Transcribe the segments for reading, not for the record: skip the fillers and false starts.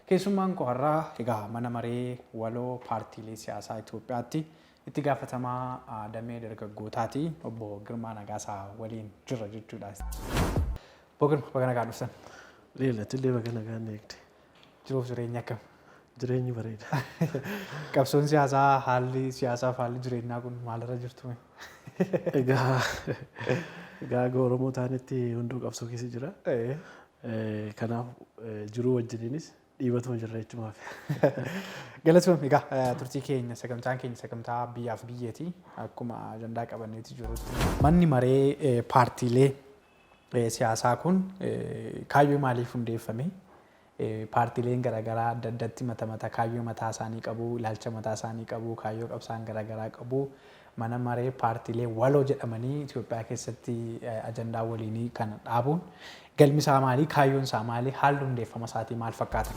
Keessummaan koo har'aa egaa mana maree waloo paartiilee siyaasaa Itoophiyaatti itti gaafatamaa damee dargaggootaati obbo Girmaa Nagaasaa waliin jirra jechuudha. Obbo Girma, baga nagaan dhuftan. Leelatillee baga nagaan eegde. Jiruuf jireenya akkam? Jireenyi bareeda. Qabsoon siyaasaa, haalli siyaasaa fi haalli jireenyaa kun maalirra jirtu? Egaa aga Oromoo taanetti hunduu qabsoo keessa jira. Kanaaf jiruu wajjiniinis dhiibatuma jirra jechumaaf. Galatoom. Egaa turtii keenya, sagantaan keenya sagantaa biyyaaf biyyeeti. Akkuma ajandaa qabanneeti jirutti. Manni maree paartiilee siyaasaa kun kaayyoo maaliif hundeeffame? Paartiileen garaagaraa adda addatti mata mata kaayyoo mataa isaanii qabu, ilaalcha mataa isaanii qabu, kaayyoo qabsaan garaagaraa qabu. Mana maree paartiilee waloo jedhamanii Itoophiyaa keessatti ajandaa waliinii kana dhaabuun galmi isaa maali? Kaayyoon isaa maali? Haalli hundeeffama isaatii maal fakkaata?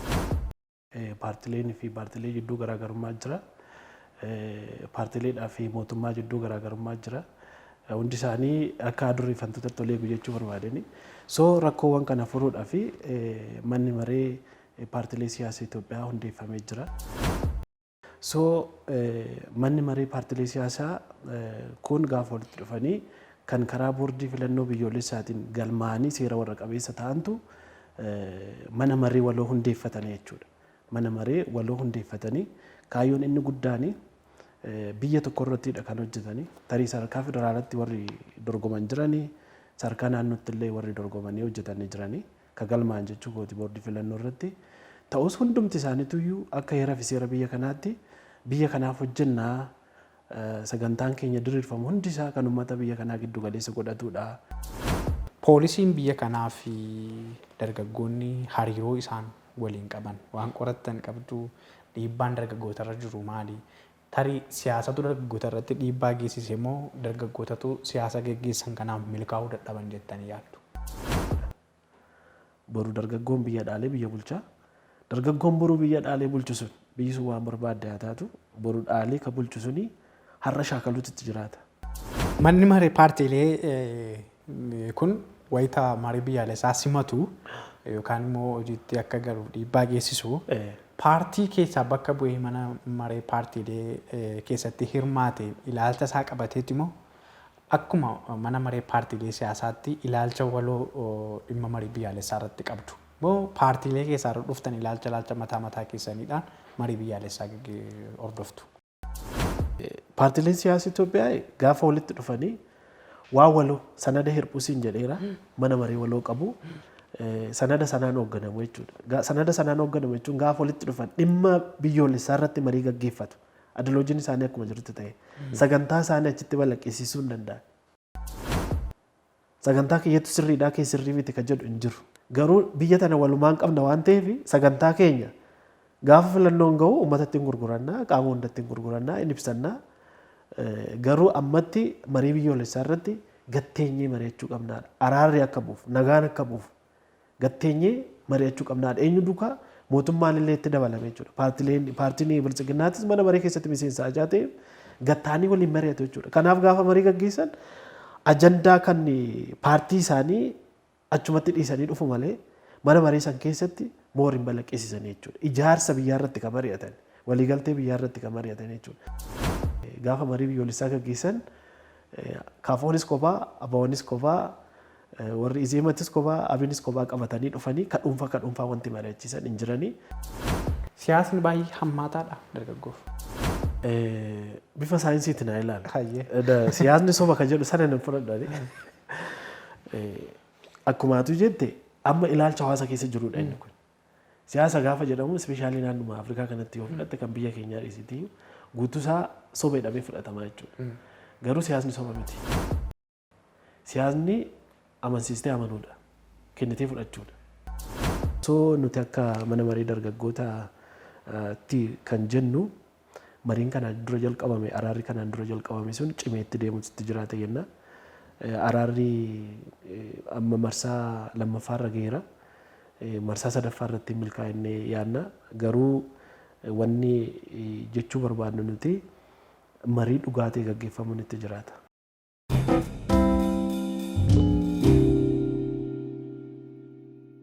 Paartileen fi paartilee jidduu garaagarummaa jira. Paartileedhaa fi mootummaa jidduu garaagarummaa jira. Hundi isaanii akka adurrii fantootatti ol eegu jechuu barbaadani. So rakkoowwan kana furuudhaaf manni maree paartilee siyaasaa Itoophiyaa hundeeffamee jira. So manni maree paartilee siyaasaa kun gaafa walitti dhufanii kan karaa boordii filannoo biyyoolessaatiin galmaa'anii seera warra qabeessa ta'antu mana maree waloo hundeeffatanii jechuudha. Mana maree waloo hundeeffatanii kaayyoon inni guddaan biyya tokko irrattidha kan hojjetanii. Tarii sadarkaa federaalatti warri dorgoman jiranii, sadarkaa naannootti illee warri dorgomanii hojjetanii jiranii ka galmaa'an jechuu kooti boordii filannoo irratti. Ta'us hundumti isaaniituyyuu akka heeraa fi seera biyya kanaatti biyya kanaaf hojjennaa, sagantaan keenya diriirfamu hundi isaa kan uummata biyya kanaa giddu galeessa godhatudha. Poolisiin biyya kanaa fi dargaggoonni hariiroo isaan waliin qaban waan qorattan qabdu? Dhiibbaan dargaggootarra jiru maali? Tarii siyaasatu dargaggoota irratti dhiibbaa geessise moo dargaggootatu siyaasa geggeessan kanaaf milkaa'uu dadhaban jettanii yaaddu? Boru dargaggoon biyya dhaalee biyya bulchaa. Dargaggoon boru biyya dhaalee bulchu sun, biyyi sun waan barbaadde haa taatu, boru dhaalee ka bulchu suni har'a shaakaluutu itti jiraata. Manni maree paartiilee kun wayita marii biyyaalessaa simatu yookaan immoo hojiitti akka galu dhiibbaa geessisu, paartii keessaa bakka bu'ee mana maree paartiilee keessatti hirmaate ilaalcha isaa qabateeti moo akkuma mana maree paartiilee siyaasaatti ilaalcha waloo dhimma marii biyyaalessaa irratti qabdu? Moo paartiilee keessaa irra dhuftan ilaalcha mataa mataa keessaniidhaan marii biyyaalessaa hordoftu? Paartiileen siyaasa Itoophiyaa gaafa walitti dhufanii waan waloo sanada hirphuusiin jedheera, mana maree waloo qabu, sanada sanaan hoogganamu jechuudha. Sanada sanaan hoogganamu jechuun gaafa walitti dhufan dhimma biyyoolessaa irratti marii gaggeeffatu. Ideoloojiin isaanii akkuma jirutti ta'e sagantaa isaanii achitti balaqqisiisuu hin danda'an. Sagantaa kiyyatu sirriidhaa, kee sirrii miti kan jedhu hin jiru. Garuu biyya tana walumaan qabna waan ta'eef sagantaa keenya gaafa filannoon gahu uummatatti hin gurgurannaa, qaama hundatti hin gurgurannaa, hin ibsannaa. Garuu ammatti marii biyyoolessaa irratti gatteenyee mari'achuu qabnaadha. Araarri akka bu'uuf, nagaan akka bu'uuf gatteenyee mari'achuu qabnaadha. Eenyu duukaa? Mootummaan illee itti dabalame jechuudha. Paartileen, paartiin Biltsiginnaatis mana maree keessatti miseensa ajaa ta'eef gattaanii waliin mari'atu jechuudha. Kanaaf gaafa marii gaggeessan ajandaa kan paartii isaanii achumatti dhiisanii dhufu malee mana maree san keessatti moor hin balaqqeessisanii jechuudha. Ijaarsa biyyaa irratti kan mari'atan, waliigaltee biyyaa irratti kan mari'atan jechuudha. Gaafa marii biyyoolessaa gaggeessan KFOnis kophaa, ABOnis kophaa, warri Izeematis kophaa, Abinis kophaa qabatanii dhufanii ka dhuunfaa ka dhuunfaa wanti mari'achiisan hin jiranii. Siyaasni baay'ee hammaataadha dargaggoof. Bifa saayinsiitiin haa ilaalu. Siyaasni soba ka jedhu sana hin fudhadhu ani. Akkuma atu jette amma ilaalcha hawaasa keessa jirudha inni kun. Siyaasa gaafa jedhamu ispeeshaalii naannuma Afrikaa kanatti yoo fudhatte, kan biyya keenyaa dhiisitii, guutuusaa soba jedhamee fudhatama jechuudha. Garuu siyaasni soba miti. Siyaasni amansiistee amanuudha. Kennitee fudhachuudha. So nuti akka mana maree dargaggootaatti kan jennu, mariin kanaan dura jalqabame, araarri kanaan dura jalqabame sun cimee itti deemutu itti jiraata jenna. Araarri amma marsaa lammaffaarra gaheera. Marsaa sadaffaa irratti milkaa'inne yaadna. Garuu wanni jechuu barbaadnu nuti marii dhugaa ta'e gaggeeffamuun itti jiraata.